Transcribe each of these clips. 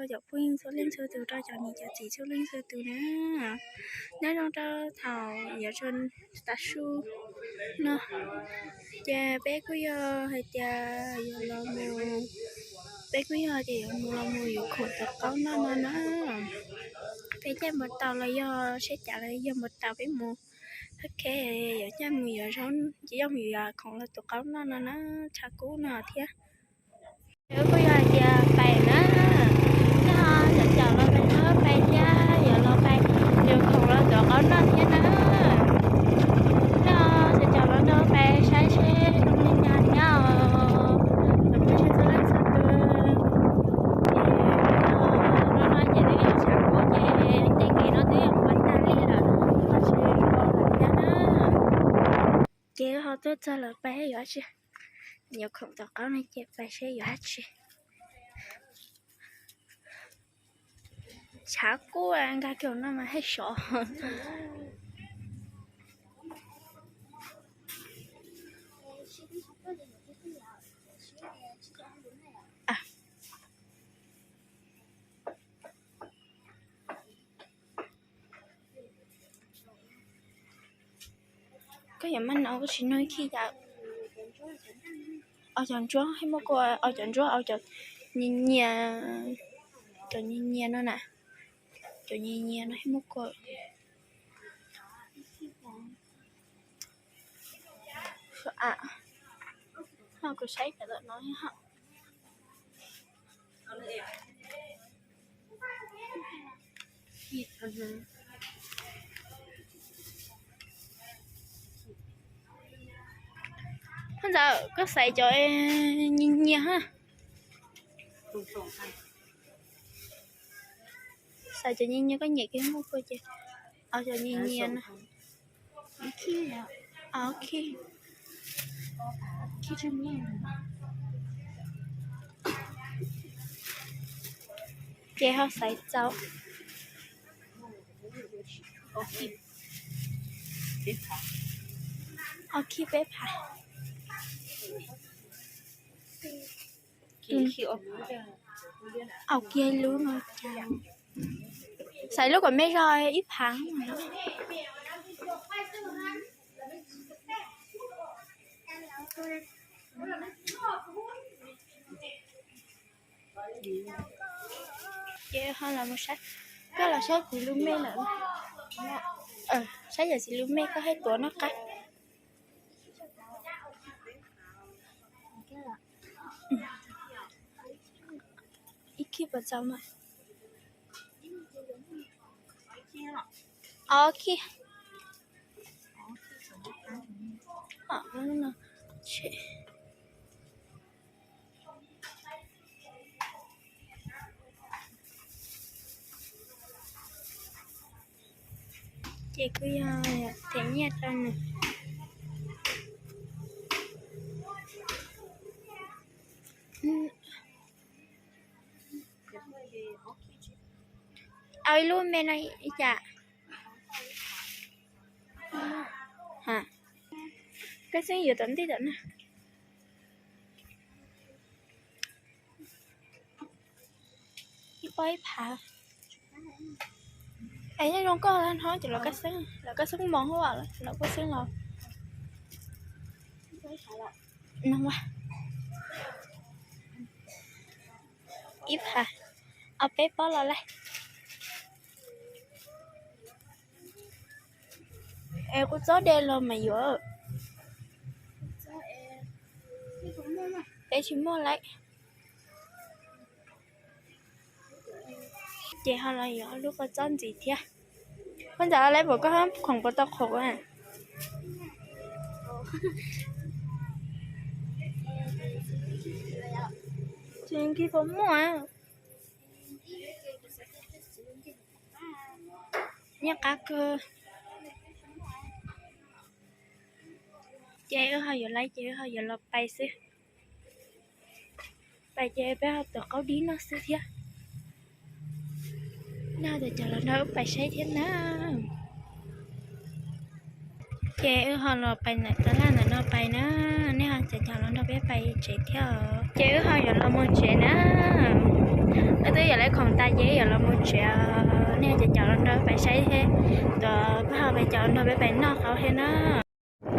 rau cov phooj ywg txhua leej txhua tus, rau cov niam cov txiv txhua leej txhua tus na. Nyob zoo rau thaum yuav tsaus tav su no, ces peb kuj yog hais tias yuav los mus, peb kuj yog hais tias yuav mus los mus yuav khoom tuav qaub noj no na. Peb caij npau taws los yog sab cav los yog npau taws peb mus. Ok, yuav caij mus yuav zaub, ces yuav mus yuav khoom los tuav qaub noj no na, tshav kub no thiab. Wb kuj yog hais tias pais na, no cov caum los pais no pais thiab, yuav los pais yuav khoom los tuav qaub noj thiab na. No cov caum los no pais saib seb zoo li cas thiab os. Cov phooj ywg txhua leej txhua tus, no no ces twb yog tshav kub ces tej kev no twb yog qhuav tag li lawm, tsis pom lawm thiab na. Ces ho tuaj txog lawm, pais yuav dab tsi, yuav khoom tuav qaub no ces pais seb yuav dab tsi. Tshav kub nkag kiag no mas heev sov. Koj yuav maj no koj tsis nug ib khib cas. Aus cov ntsuab, muaj kua aus cov ntsuab, aus cov nyias nyias, cov nyias nyias no na, cov nyias nyias no muaj kua. Kuv saib cov no. Phoj ntxawm, koj xaiv cov nyias nyias ha. Xaiv cov nyias nyias, koj nyem kiag muaj kua ces, au cov nyias nyias no. Ok. Ces ho xaiv txaus. Ob khib peb phav. Au kiag lub no. Xaiv lub kom me zog ib phav. Ces ho los mus saib, koj los saib kuv lub me lawm. Saib yawm txiv lub me koj hais tuav noj qab. Ib khib puas txaus mas? Ob khib. Ces kuv yog them nyiaj rau nws. Au ib lub me no ib cas? Koj xeeb yuav tom ntej tom no. Ib pob ib phav. Es nyob zoo koj hnov ces los koj xeeb, los koj xeeb mos hauj, los koj xeeb los. Ib phav, ob peb pob los lawm. Es kuv txob de los mas yuav. Peb tsis muaj lawm. Ces ho los yuav lub kua txob ntxiv thiab. Koj ntxawm, lawv pom koj khoom puas tau khoom a? Tsis nkig puas muaj. Nyiaj qab kawg. Ces wb ho yuav lawv ces wb ho yuav los pais xwb. Pais ces peb ho tuav qaub dib noj xwb thiab. Noj tas cov los nrog wb pais saib thiab na. Ces wb ho los pais ntawm tab laj ntawm no pais na, nej ho caum caum los nrog peb pais tsev thiab os. Ces wb ho yuav los mus tsev na, wb twb yuav lawv khoom tas ces wb yuav los mus tsev os, nej ho caum caum los nrog pais saib thiab, tuaj pab ho pais caum los nrog peb pais noj qauv thiab na.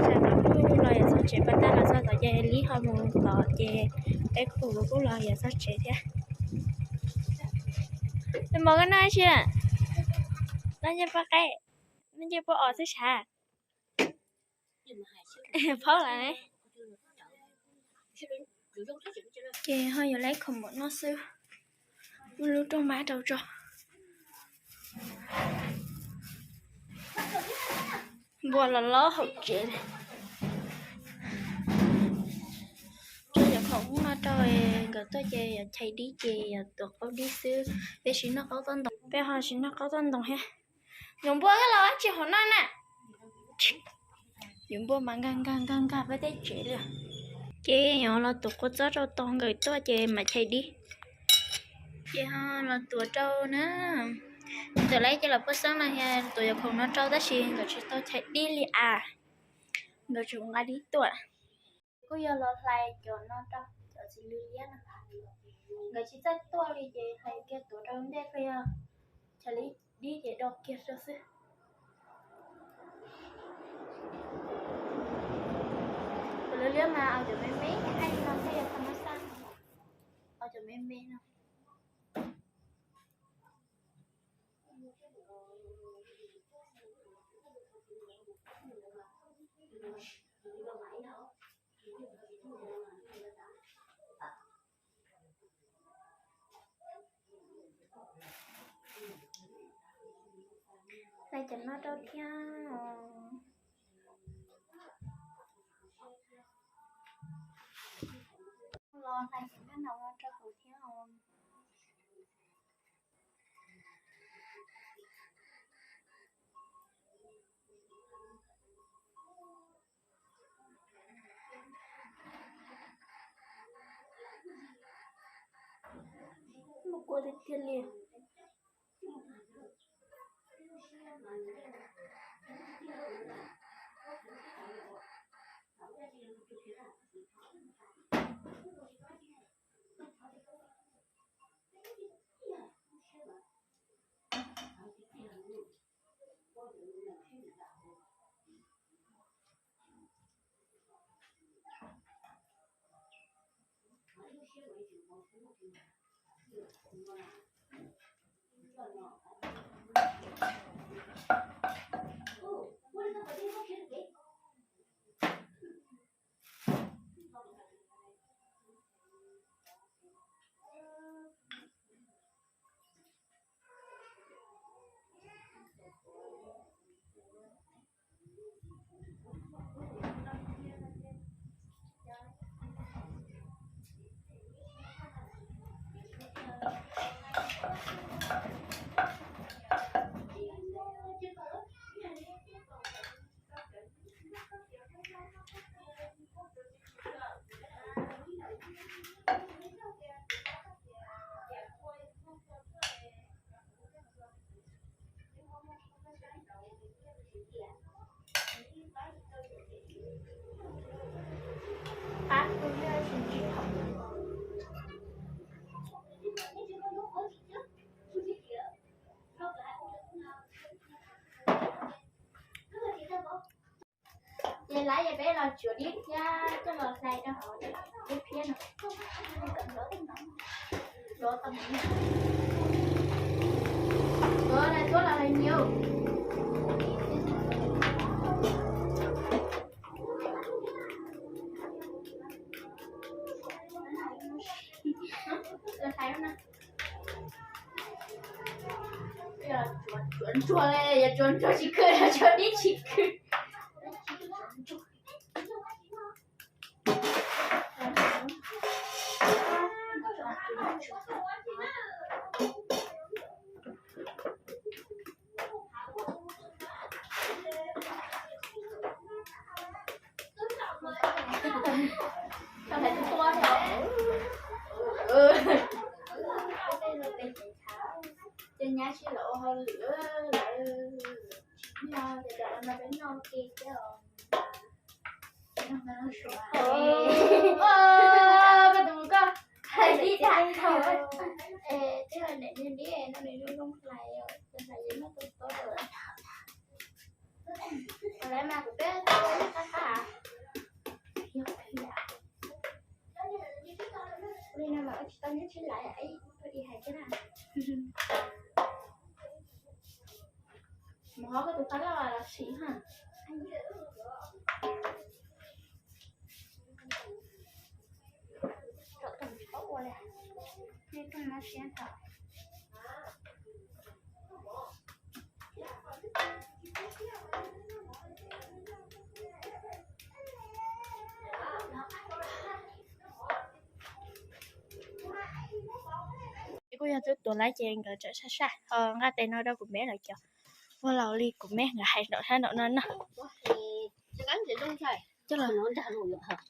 Tsam tom kuj los yam txog tsev pas tag los txog tom ces li ho mus tom ces peb kuj kuj los yam txog tsev thiab. Mos koj noj tsi? Noj ncej poj qaib, noj ncej poj os xwb sav. Phaub lawm. Ces ho yuav lawv khoom npaum no xwb, muaj lub rooj mab rau tso. Npua los lob hauv tsev li. Tso cov khoom no rau, nkawd tuaj ces yog chais dib ces yog tuav qaub dib xwb, peb tsis noj qaub toj ntoo, peb ho tsis noj qaub toj ntoo thiab. Yus npua koj los dab tsi hauv no na? Yus npua mas nkag nkag nkag nkag peb tej tsev li. Ces yus los tuav kua txob rau tos nkawd tuaj ces mam chais dib. Ces ho los tuav rau na. Tuav lawv ces los puag xeeb no thiab tuav cov khoom no rau tab sis nkawd tsis tau chais dib li as. Nkawd tseem nqa dib tuaj. Kuj yog los hlais cov no rau cov txiv lws liab no. Nkawd tsis txawj tuaj li ces hlais kiag tuav rau ntej, yog chais li dib ces do kiag rau xwb. Cov lws liab mas cov me me, no thiaj yog tha ma xaj, cov me me no. Hlais cov no rau thiab. Los hlais cov no rau hauv thiab os. Mus kua tiag tiag li. Ces lawv ces peb los tsuav dib thiab coj los hlais rau hauv dib phiab no. Tuav los hlais nyias. Tsuav ntsuag li, yog tsuav ntsuag tsis khw, yog tsuav dib tsis khw. Ces nyab tsis los ua hauj lwm lawm, tsis noj ces cov no peb noj ke thiab os. Koj tus mus koj hais ib tag thaum, twb niam niag dib no nws zoo zoo hlais, hlais yeej muab tus tod lawm. Lawv mas kuv peb tau ib qab qab. Li no mas ua tsis tau nyob tsis laiv, ib hais thiab na. Mus hov koj tus qab loj los sim ha. Kuj yog twb tuav lawm ces nkawd tseem sab sab ho nqa tes no rau kuv meb lawm cov. Ua laus li kuv meb nkawd hais nraum sab nraum no na.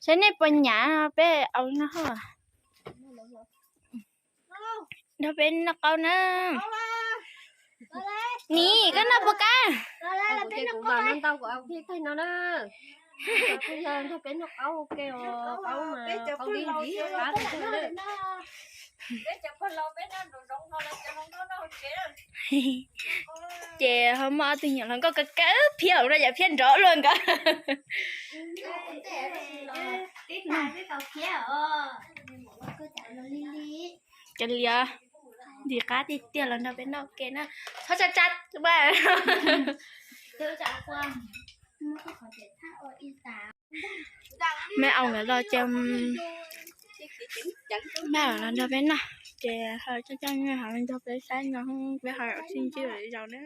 Saib nej puas nyav no peb au no ho. Nrog peb noj qaub na. Nim koj noj puas kab? Ces ho muaj ob tug nyuam hluas nkauj kawg kawg phiab no yam phiab nrov luaj nkawd. Cov liam ntxim qab tiag tiag los nrog peb noj ke na. Txhob tsa tsa mas. Meb au nkawd los ces meb los nrog peb noj ces ho coj coj nyob ho nrog peb saib no, peb ho sib ntsib lwm zaus na.